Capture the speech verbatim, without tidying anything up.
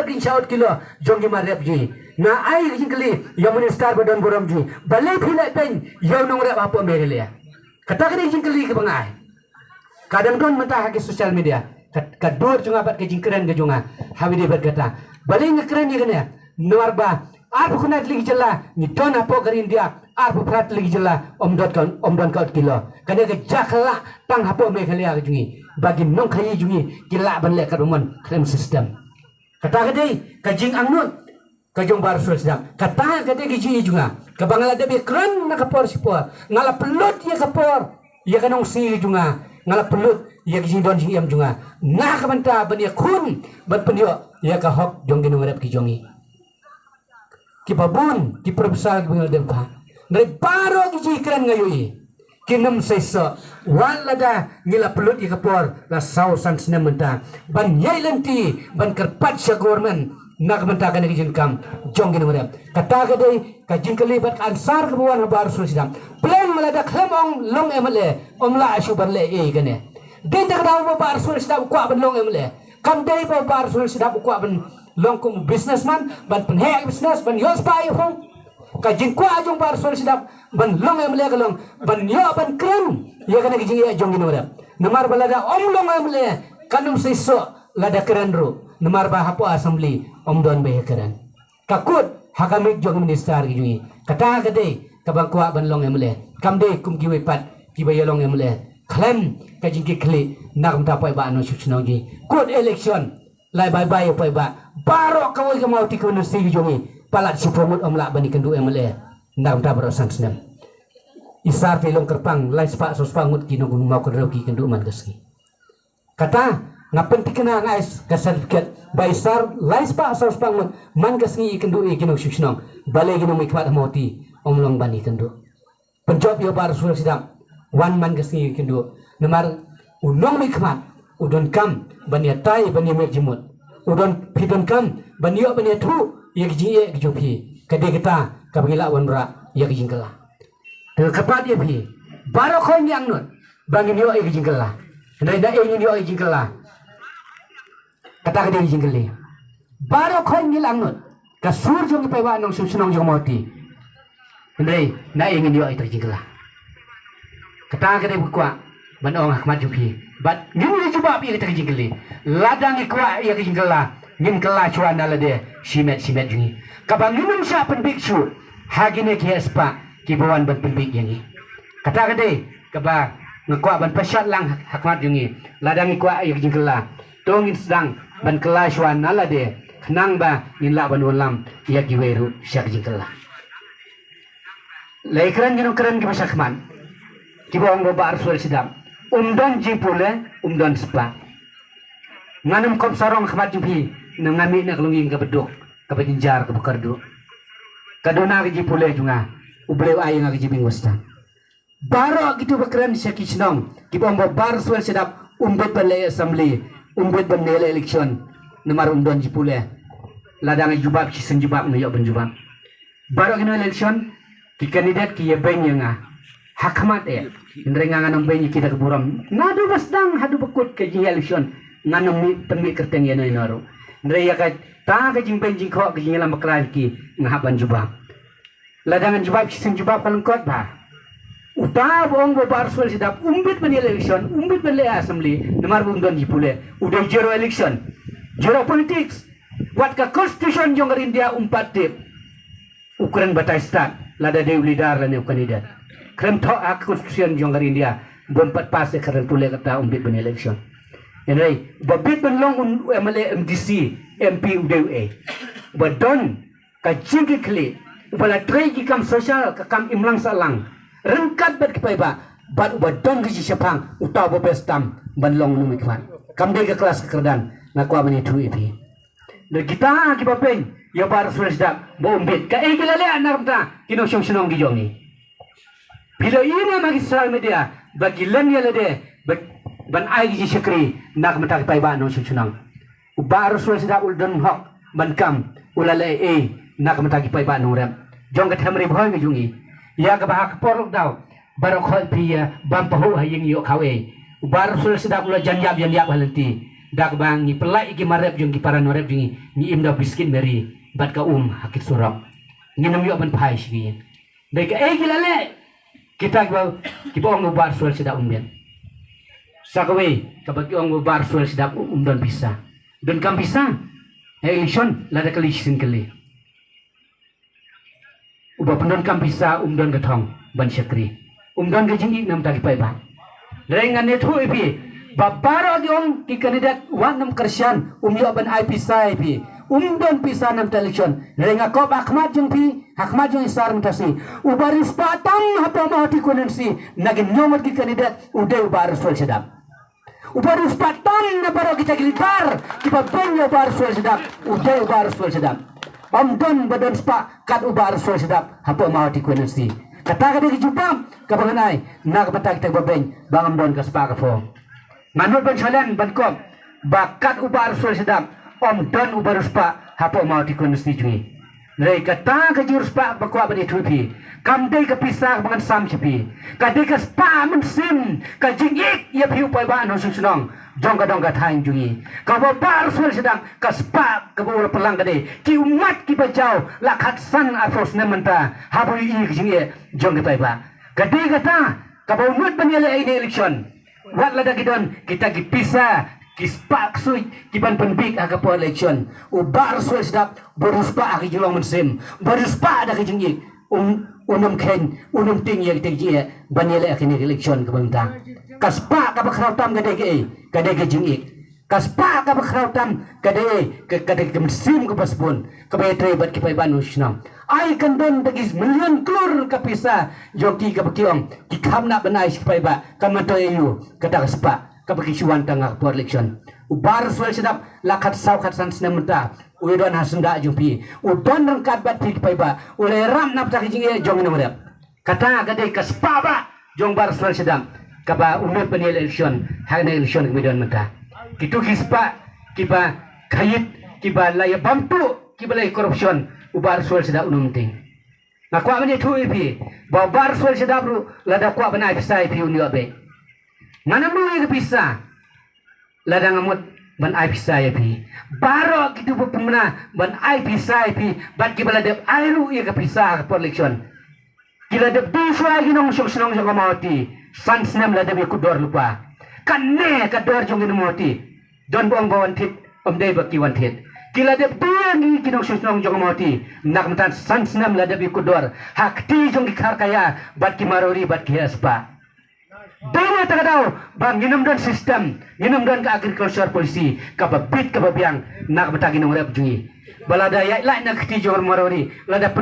Ring shaut kilo jong ki marep ji. Nga ai ka jingkylli ïa u minister ba don burom ji. Balei phi leh peng ïa u nongrep hapoh Meghalaya? Kata ka dei ka jingkylli kaba nga ai. Ka dang don mynta ha ki social media. Ka, ka dur jong nga bad ka jingkren ka jong nga. Haba ïadei bad kata. Balei nga kren ïa kane? Namar ba arphew khyndai tylli ki jylla ngi don hapoh ka ri India, arphew phra tylli ki jylla ym don ka, ym don ka ot kilo. Kane ka jaka lah tang hapoh Meghalaya ka jong ngi. Ba ki nongkhaïi jong ngi ki lah ban leh katba mon khlem system. Kata ka dei ka jingangnud ka jong Bah Arsulsdam. Kata ka dei ka jingïeit jong nga. Kaba nga la dep ïakren na ka por shi por. Nga la pynlut ïa ka por ïa ka nongsngi ka jong nga. Nga la pynlut ïa ka jingdon jingem jong nga na ka bynta ban ïakhun, ban pynïoh ïa ka hok jong ki nongrep ki jong ngi. Kiba bun ki professor kiba nga la dep phah. Hynrei baroh ki jingkren nga ïohi, kim nym seisoh. Wat lada ngi la pynlut ïa ka por la saw san snem mynta ban ïaid lynti, ban kyrpad sha government na ka bynta kane ka jingkam jong ki nongrep. Kata ka dei ka jingkylli bad ka answer kaba wan ha Bah Arsulsdam. Pleng ma lada khlem ong long M L A, ym lah shuh ban leh ei kane. Dei da ka daw ba Bah Arsulsdam u kwah ban long M L A. Kam dei ba Bah Arsulsdam u kwah ban long kum u businessman, ban pynheh business, ban ïoh spah ïoh phong. Ka jingkwah jong Bah Arsulsdam ban long M L A ka long ban ïoh ban kren ïa kane ka jingeh jong ki nongrep. Namar ba lada ym long M L A kan ym seisoh lada kren ruh. Namar ba hapoh assembly ym don ba ïakren. Ka kut ha ka mik jong ki minister ki jong ngi. Kata ka dei kaba nga kwah ban long M L A. Kam dei kum kiwei pat kiba ïa long M L A khlem ka jingkitkhlieh na ka bynta paidbah nongshong shnong jong ngi. Kut election. Lai bye bye ïa paidbah. Baroh kawei ka Mawhati constituency ka jong ngi, palat shiphew ngut ym lah ban ïakynduh M L A. Na ka bynta baroh san snem. Isar te long kyrpang, lai spah saw spah ngut ki nongmawkynrew ki kynduh man ka sngi. Kata nga pynthikna, nga ai ka certificate ba isar lai spah saw spah ngut man ka sngi ïakynduh ïa ki nongshong shnong. Balei ki nongmihkhmat ha Mawhati ym long ban ïakynduh? Pynjop ïa u Bah Arsulsdam, wan man ka sngi ïakynduh. Namar u nongmihkhmat u donkam ban ïatai, ban ïamih jingmut. U don, phi donkam ban ïoh ban ïathuh ïa ka jingeh ka jong phi. Ka dei kata kaba ngi lah wanrah ïa ka jingkylla. Te nga kyrpad ïa phi, baroh khoit ngi angnud ba ngin ïoh ïa ka jingkylla. Hynrei naei ngin ïoh ïa ka jingkylla? Kata ka dei ka jingkylli. Baroh khoit ngi la angnud, ka sur jong ki paidbah nongshong shnong jong Mawhati. Hynrei naei ngin ïoh ïa ka jingkylla? Kata ka dei ba nga kwah ban ong ha khmat jong phi. Bad ngin ïa jubab ïa kata ka jingkylli. Lada ngi kwah ïa ka jingkylla, ngin kylla shuwa na lade shimet shimet jong ngi. Kaba ngin ym shah pynbiej shuh ha kine ki hehspah kiba wan ban pynbiej ïa ngi. Kata ka dei kaba nga kwah ban pashat lang ha khmat jong ngi. Lada ngi kwah ïa ka jingkylla, to ngin sdang ban kylla shuwa na lade khnang ba ngin lah ban wallam ïa kiwei ruh sha ka jingkylla. La ïakren ki nongkren kiba sha khmat, kiba ong ba Bah Arsulsdam um don jingpule, um don spah. Ngan ym kop sarong ha khmat jong phi, namar nga mih na ka longïing kaba duk, kaba jynjar, kaba kyrduh. Ka duna ka jingpule jong nga, U Blei u ai ïa nga ka jingbiang ba stad. Baroh kito ba kren sha ki shnong kiba ong ba Bah Arsulsdam um bit ban leh assembly, um bit ban leh election, namar um don jingpule. Lada nga jubab, shisien jubab nga ïoh ban jubab. Baroh kino election ki candidate ki ïa beiñ ïa nga ha khmat eh. Hynrei nga ngan ym beiñ ïa ki da ka burom. Naduh ba sdang haduh ba kut ka jingïa election ngan ym mih pynmih kyrteng ïa no ïa no ruh. Hynrei ïa kata ka jingbeiñ jingkhoh, ka jingïalam bakla ïa ki, nga hap ban jubab. Lada ngan jubab shisien jubab ka lyngkot ba uta ba ong ba Bah Arsulsdam um bit ban ïa election, um bit ban leh assembly, namar ba um don jingpule. U dei zero election, zero politics. Wat ka constitution jong ka ri India um pat tip u kren batai stad lada dei u leader lane u candidate. Kren thoh ha ka constitution jong ka ri India ba um pat pass ïa ka kren pule, kata um bit ban election. Hynrei ba bit ban long u M L A, M D C, M P u dei uei? Ba don ka jingkitkhlieh, uba la trei ki kam social, ka kam imlang sahlang ryngkat bad ki paidbah, bad uba don ka jingshemphang, uta uba best tam ban long u nongmihkhmat. Kam dei ka klas ka kyrdan, nga kwah ban ïathuh ïa phi. Da kita kiba beiñ ïa u Bah Arsulsdam ba um bit, kaei ki la leh na ka bynta ki nongshong shnong ki jong ngi? Phi la ïohi ne em ha ki social media ba ki len ïa lade ba, ban ai ki jingshakri na ka bynta ki paidbah nongshong shnong? U Bah Arsulsdam u la don hok ban kam, u la leh ei na ka bynta ki paidbah nongrep jong ka them Ri Bhoi ka jong ngi? Ïa kaba ha ka por lockdown baroh khoit phi ïa bam pahuh ha ïing ïoh kawei, u Bah Arsulsdam u la jan ïap jan ïap ha lynti. Da kaba ngi pynlait ïa ki mar rep jong ki para nongrep jong ngi, ngi im da biskit meri bad ka um ha ki surok. Ngin ym ïoh ban phai sha ki. Dei kaei ki la leh kita kiba, kiba ong u Bah Arsuel Shadap um dien. Sa kawei kaba ki ong u Bah Arsuel Shadap um don pisa. Donkam pisa ha election, lada kali shisien kali. Uba pyndonkam pisa um don ka thong ban shakri, um don ka jingïeit namar ki paidbah. Hynrei ngan ïathuh ïa phi ba baroh ki ong ki kandidet wat nym kyrshan, um ïoh ban ai pisa ïa phi. Um don pisa namar election. Hynrei nga kop ha khmat jong phi, ha khmat jong i Sir mynta shi, uba riewspah tam hapoh Mawhati constituency na ki hynñiew ngut ki kandidet u dei u Bah Arsuel Shadap. Uba riewspah tam na baroh kita ki leader kiba beiñ ïa u Bah Arsuel Shadap u dei u Bah Arsuel Shadap. Ym don ba don spah kat u Bah Arsuel Shadap hapoh Mawhati constituency. Kata ka dei ka jubab kaba ngan ai na ka bynta kita kiba beiñ ba ngam don ka spah ka phew. Nga nud ban shalem ban kop ba kat u Bah Arsuel Shadap ym don uba riewspah hapoh Mawhati constituency jong ngi. Hynrei kata ka jingriewspah ba kwah ban ïathuh ïa phi, kam dei ka pisa kaba ngan sam sha phi. Ka dei ka spah mynsiem, ka jingïeit ïa phi u paidbah nongshong shnong jong ka dong ka thaiñ jong ngi. Kaba u Bah Arsuel Shadap, ka spah kaba u la pynlang ka dei ki ummat kiba jaw la khatsan arphew snem mynta haba u ïohi ka jingeh jong ki paidbah. Ka dei kata kaba u nud ban ïaleh ïa kane ka election. Wat lada ki don kita ki pisa, ki spah ksuid ki ban pynbiej ha ka por election, u Bah Arsuel Shadap ba riewspah ha ka jinglong mynsiem, ba riewspah da ka jingïeit, un, un ym kheiñ, un ym tieng ïa kita ki jingeh ban ïaleh ha kane ka election kaba mynta. Ka spah kaba khraw tam ka dei kaei? Ka dei ka jingïeit. Ka spah kaba khraw tam ka dei ka, ka dei ka mynsiem kaba sbun kaba ïatrei bad ki paidbah nongshong shnong. Ai kan don da ki million klur ka pisa jong ki kaba ki ong ki kham nang ban ai sha ki paidbah, kan myntoi aïu kata ka spah kaba ki shu wan tang ha ka por election? U Bah Arsuel Shadap la khatsaw khatsan snem mynta u ïadon ha syndah jong phi, u don ryngkat bad phi ki paidbah, u la ïarap na bynta ka jingeh jong ngi nongrep. Kata ka dei ka spah bah jong u Bah Arsuel Shadap kaba u nud ban ïaleh election ha kane ka election kaba don mynta. Kito ki spah kiba khait, kiba la ïa bam tuh, kiba la ïa corruption, u Bah Arsuel Shadap un ym tieng. Nga kwah ban ïathuh ïa phi ba u Bah Arsuel Shadap ruh lada kwah ban ai pisa ïa phi un ïoh beit. Ngan ym rung ïa ka pisa lada nga mut ban ai pisa ïa phi. Baroh kito ba pynbna ban ai pisa ïa phi bad kiba la dep ai ruh ïa ka pisa ha ka por election, ki la dep die shuwa ïa ki nongshong shnong jong ka Mawhati. San snem la dep ïa kut dor lypa. Kane ka dor jong ki nong Mawhati, don ba ong ba wan thied, ym dei ba ki wan thied. Ki la dep die ïa ki nongshong shnong jong ka Mawhati na ka bynta san snem la dep ïa kut dor ha kti jong ki kharkaya bad ki marwari bad ki heh spah. Dei na kata ka daw ba ngin ym don system, ngin ym don ka agriculture policy kaba bit kaba biang na ka bynta ki nongrep jong ngi. Ba lada ïaid lait na ka kti jong ka marwari, lada